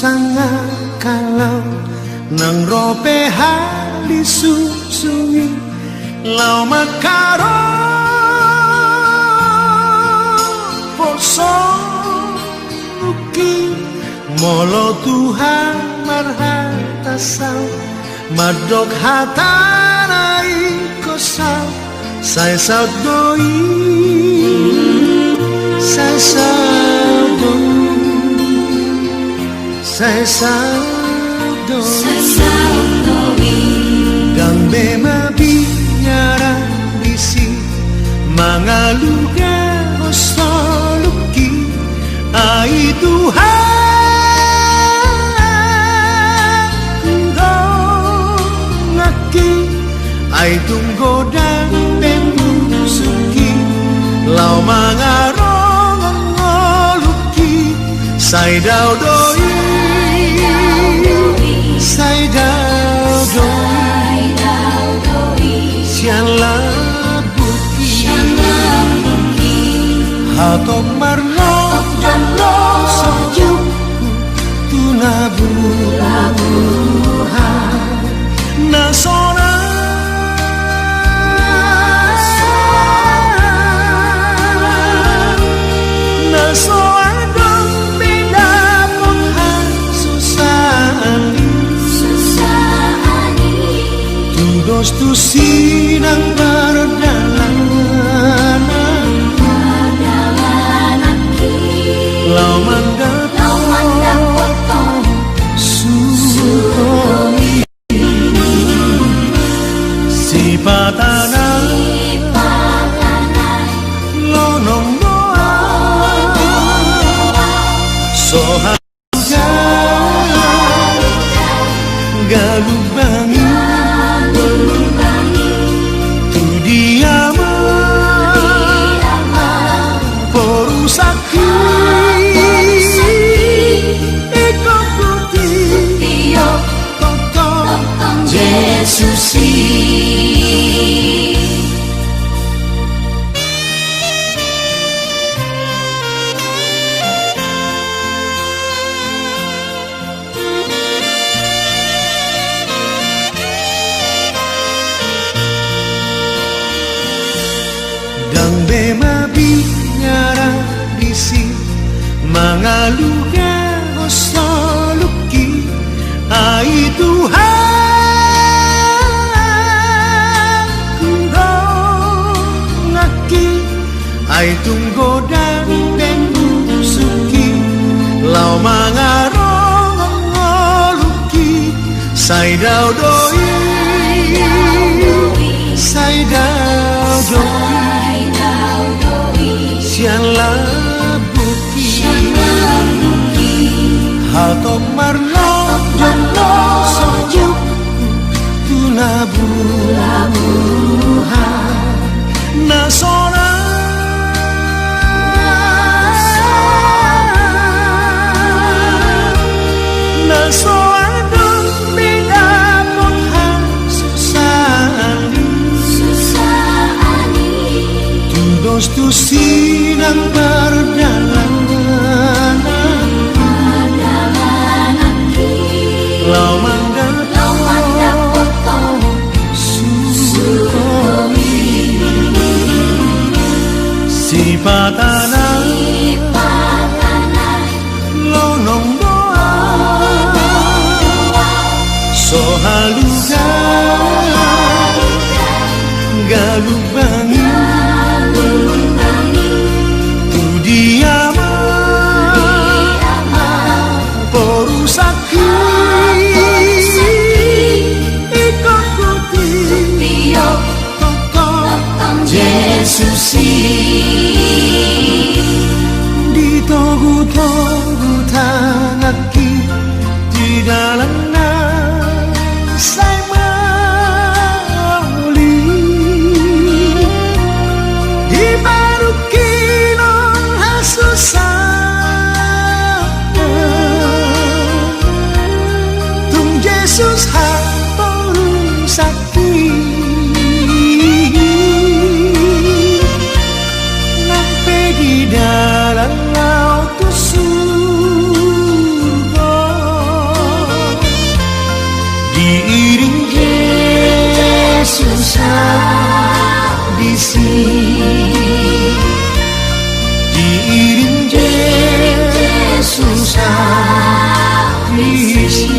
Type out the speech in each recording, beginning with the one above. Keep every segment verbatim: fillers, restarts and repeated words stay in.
Sanga kalau nang ro pe hali susung i, laho mangkaropo soluki. Molo Tuhan marhata saut, mandok hatana ingkon saut, sai saut do i, sai saut do i, sai saut do i. Ndang be mabiar disi, mangaluga ho soluki. Ai Tuhan, donganki, ai tung godang pe musuhki, laho mangarongong ngolungki, sai dao do i, sai dao do i, sian lambungki. Hatop marlok jolo sojukku tu na buha, na so na, na so adong be dapot hasusaan i. Tudos tusi nang pardalanan, laho mandapot, laho mandapot suhut i. Sipata nai, sipata nai, lonong do au, so galubangi, tu dia ma porusakku, ingkon tu tiop tongtong Jesus i. Ndang be mabiar disi, mangaluga ho soluki. Ai Tuhan, donganki, ai tung godang pe musuhki, laho mangarongong ngolungki, sai dao do i, sai dao do i, sian lambungki. Hatop marlok jolo sojukku tu na buha, na so na, na so adong be dapot hasusaan i. Tudos tusi nang pardalanan, laho mandapot suhut i. Sipata nai, sipata nai, lonong do au, so haluga galubangi, tu dia ma porusakku, ingkon tu tiop tongtong Jesus i. Ditogutogu tanganki di dalan na sai mauli, diparungkilhon hasusaan, tung Jesus haporusakku. Nang pe di dalan laho tu surgo, Sa disi diiring Jesus abisi.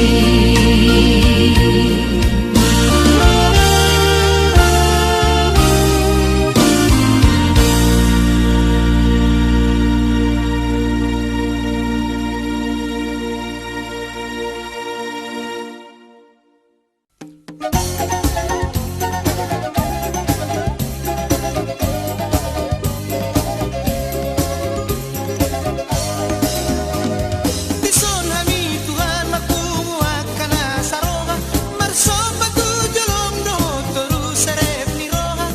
Dison hami Tuhan marpungu angka na saroha, marsomba tu jolom dohot toru serep ni roha.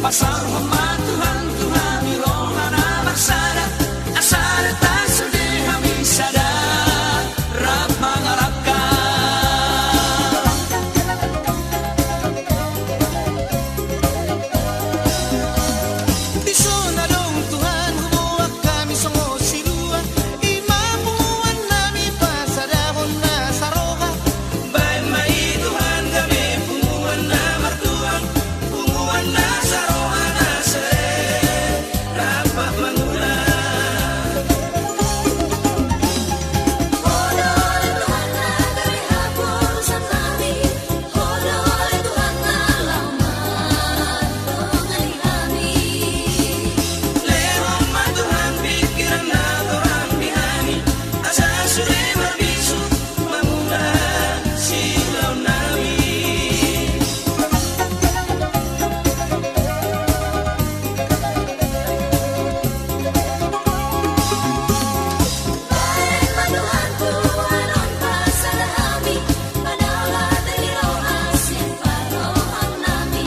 Pasaorhon ma Tuhan tu hami roha na marsada, asa tasude hami sada rap mangarangka. Dison adong Tuhan huboan hami songon silua, i ma punguan nami pasadahon na saroha. Baen ma i Tuhan gabe punguan na martuan, punguan na saroha na sere. Rap mangula. Ho do ale Tuhan na gabe haporusan nami, Ho do ale Tuhan na laho mandongani hami. Lehon ma Tuhan pingkiran na torang di hami, asa sude marbisuk mangula siulaon nami. Baen ma Tuhan tu anon pasada hami, padalan di roha sian parrohaon nami.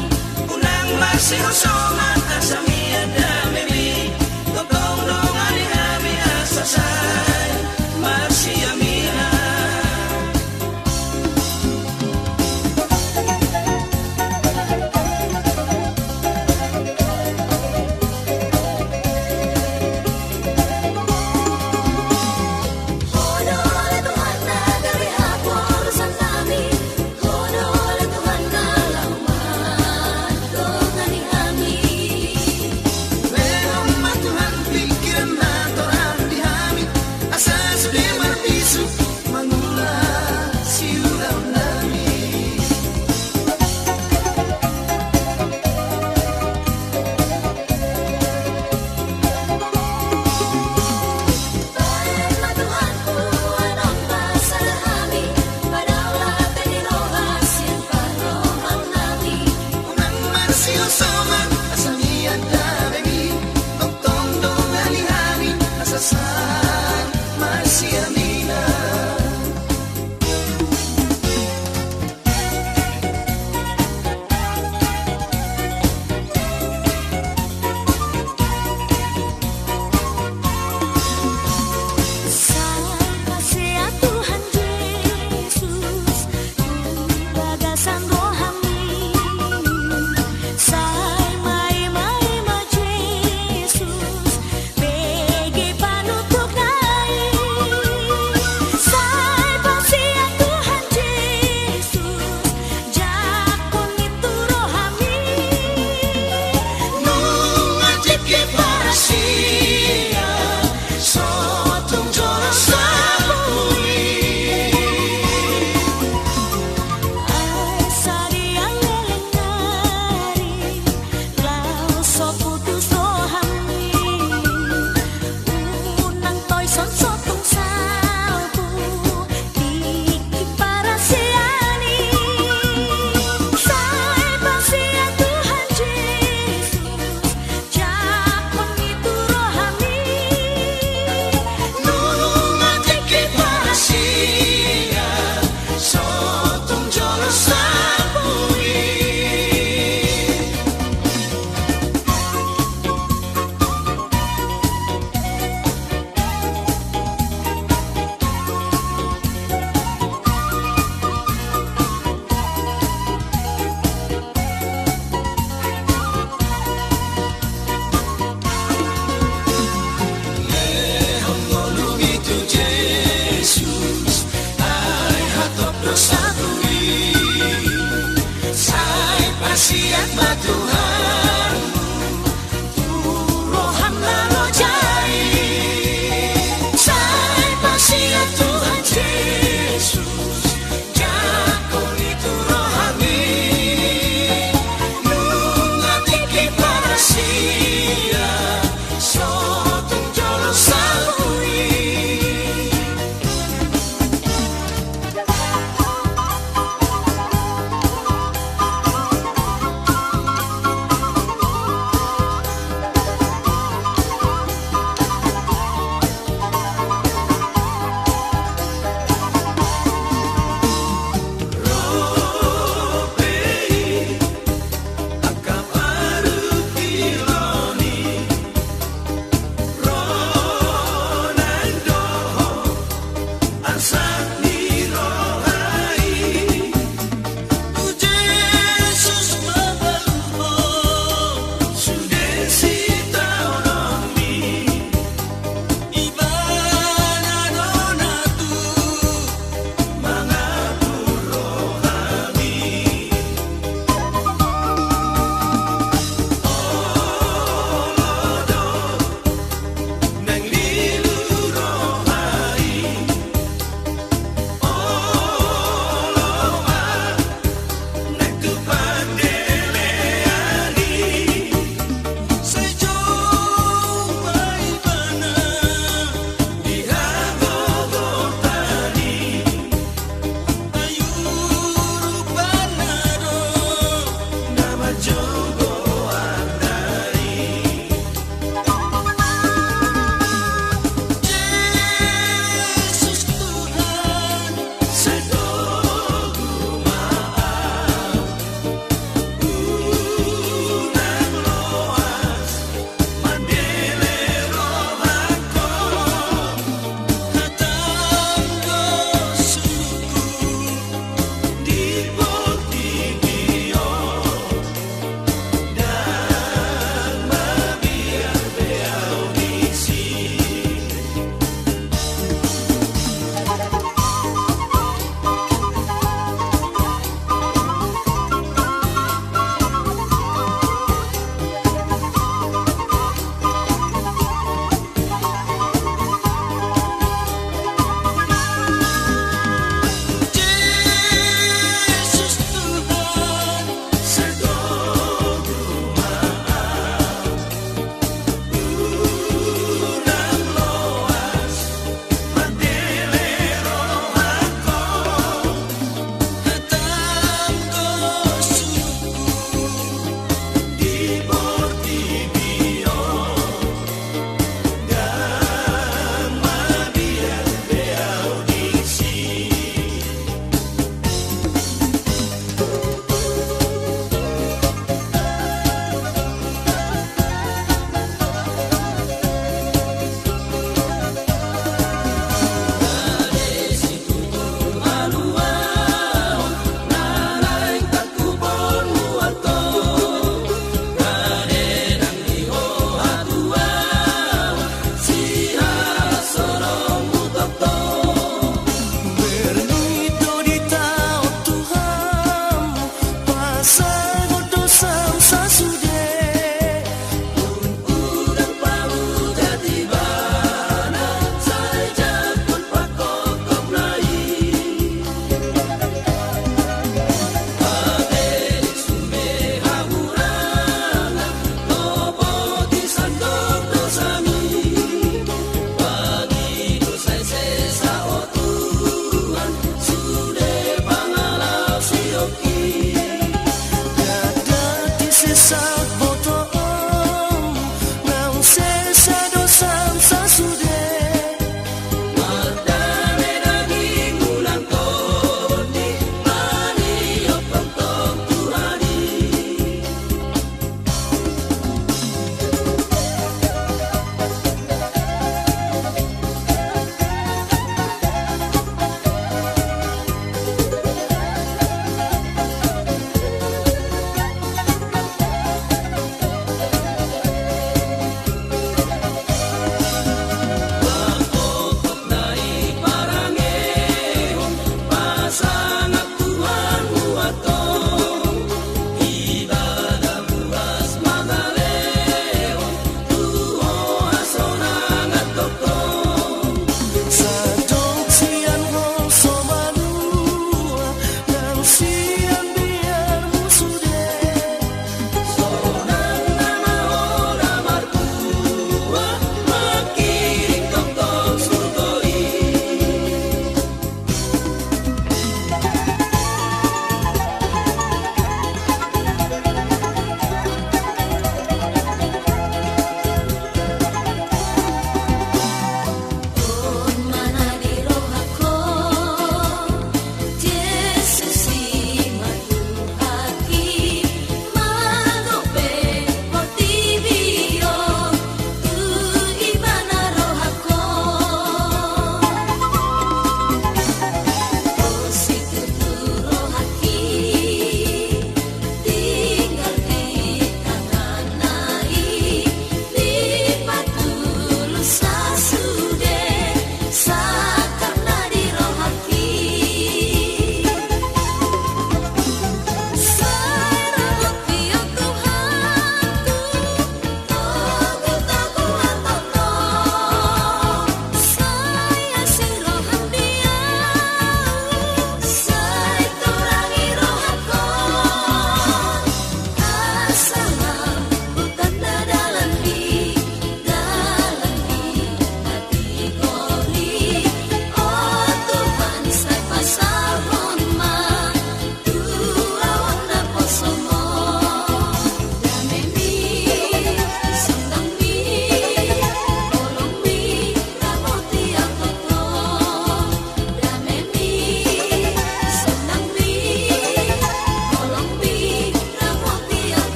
Unang marsihosoman asa mian damemi, tongtong dongani hami asa sae marsiamian. Ho do ale Tuhan na gabe haporusan nami, Ho do ale Tuhan na laho mandongani hami. Siat ma Tuhan, tu roham na loja i. Sai pasiat Tuhan Jesus, jangkon i tu rohami. Nunga tingki parasian, so tung jolo salpu i.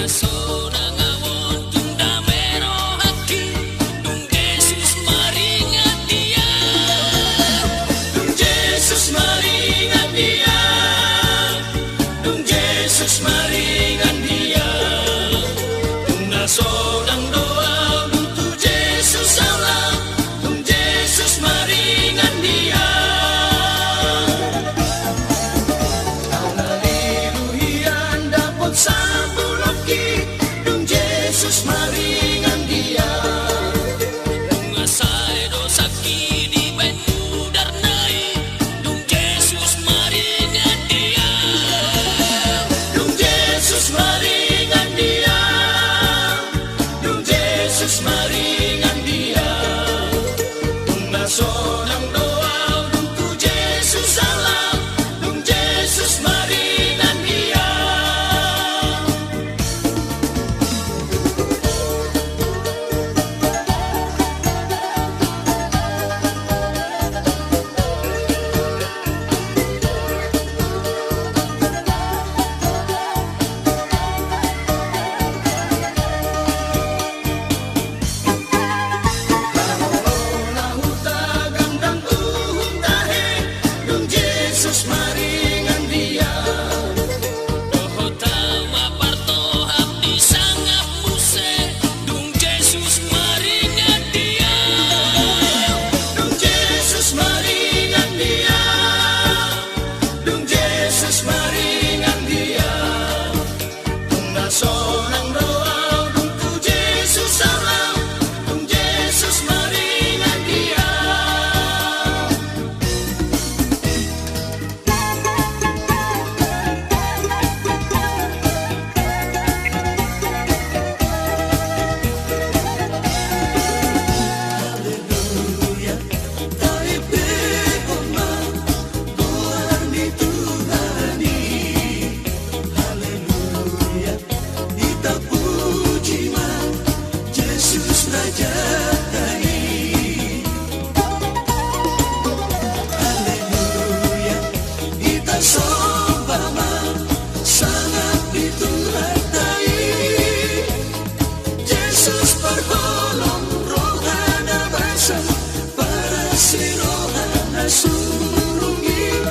Sonang ahu on tung dame rohangki, dung Jesus maringan di ahu. Dung Jesus maringan di ahu. Dung Jesus maringan di ahu. Tung na sonang do ahu dung tu Jesus ahu laho. Dung Jesus maringan di ahu. Ala lilu hian dapot sampulonki, dung Jesus maringan di ahu. Dung sai dosangki dibahen mudarna i, dung Jesus maringan di ahu. Dung Jesus maringan di ahu. Dung Jesus maringan di ahu. Tung na sonang do ahu dung tu Jesus ahu laho. Dung Jesus maringan di ahu. Dung Jesus maringan di ahu. Dohot ahu ma partohap di sangap muse. Dung Jesus maringan di ahu. Dung Jesus maringan di ahu. Dung Jesus maringan di ahu. Tung na sonang do ahu dung tu Jesus ahu laho. Dung Jesus maringan di ahu. Haleluya. Taimbaon ma goar ni Tuhan i. Haleluya. Hita puji ma Jesus Rajanta i. Haleluya. Hita somba ma sangap ni Tuhanta i. Jesus parholong roha na basa, parasi roha na surung i.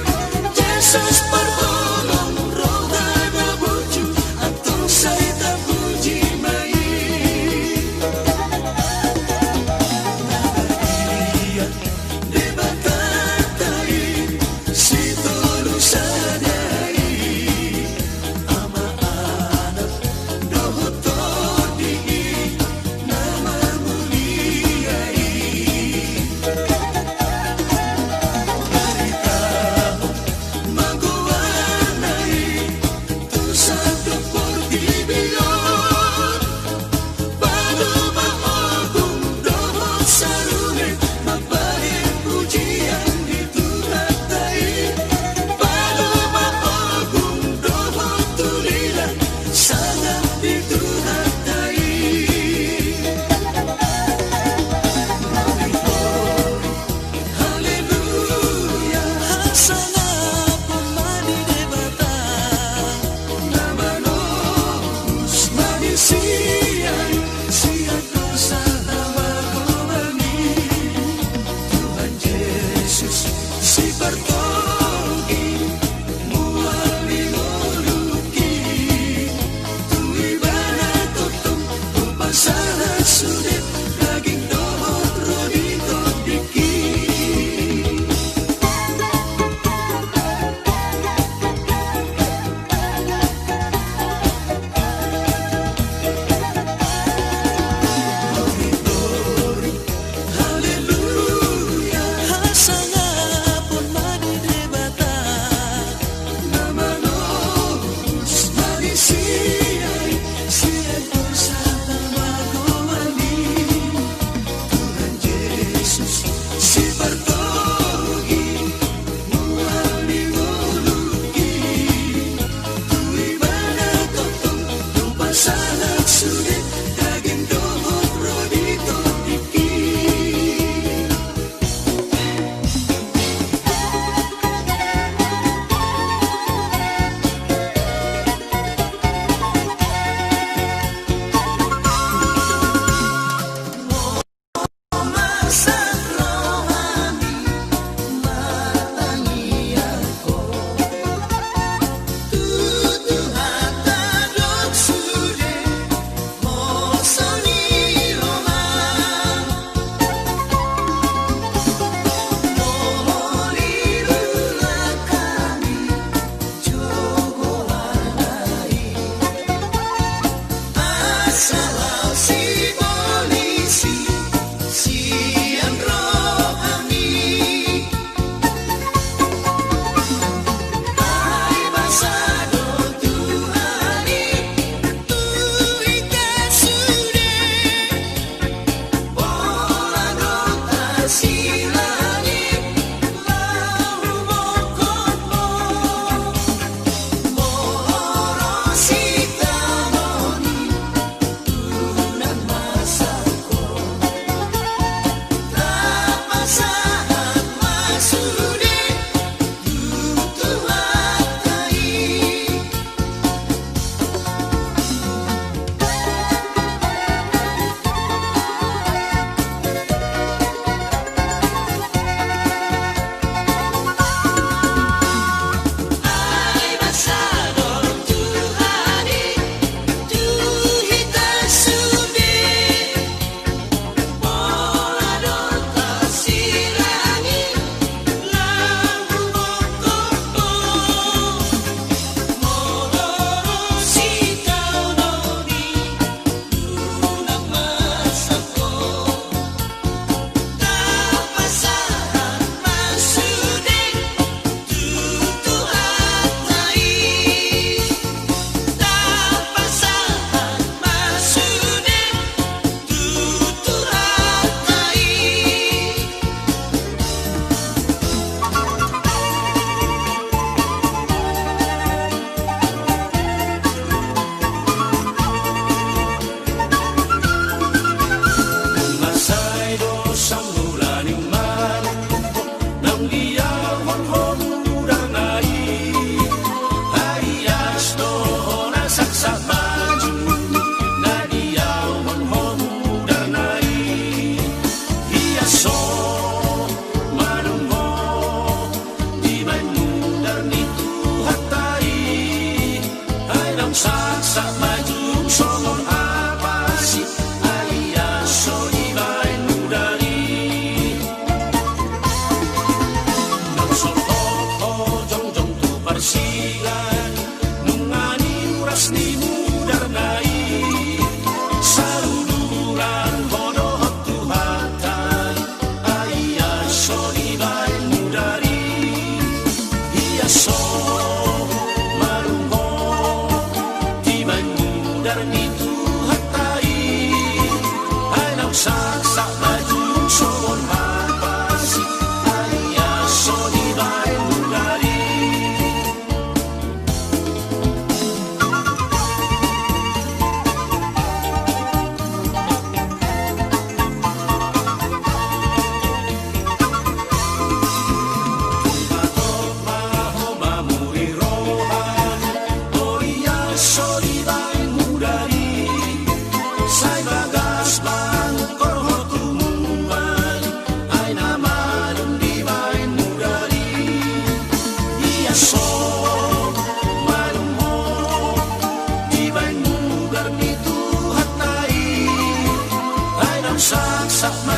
Jesus parholong roha na burju, antong sai tapuji ma i. Na badia Debatanta i, sitolu sada i, Ama, Anak dohot Tondi i, na marmulia i. Baritahon ma goarna i tu sandok portibi on. Palu ma ogung dohot sarune mambahen pujian di Tuhanta i. Palu ma ogung dohot ulila sangap di Tuhanta i. Haleluya, hasangapon ma di Debata, na manobus ma di sian, sian dosa na margoman i. Tuhan Jesus, sipartogi, mual ni ngolungki, tu Ibana tongtong hupasahat sude daging dohot roha di tondingki. Salah si polisi sian rohami. Ai basa do Tuhan i tu hita sude. Pola do tarsilangi laho mangkophop. Molo ro sitaonon i unang masangko. Tapasahat ma sude tu Tuhanta i. Dibaen mudar ni Tuhanta i, ai naung saksak majung songon apasi, ai ia so dibaen mudar i. Naung so hophop jongjong tu parsilang, nunga niuras ni mudarna i, saluduran ho dohot Tuhanta. Ai ia so dibaen mudar i, ia so malum ho dibaen mudar ni Tuhanta i, ai naung saksak majung songon apasi, ai ia so dibaen mudar i. Ai na malum dibaen mudar i, ia so malum ho dibaen mudar ni Tuhanta i, ai naung saksak ma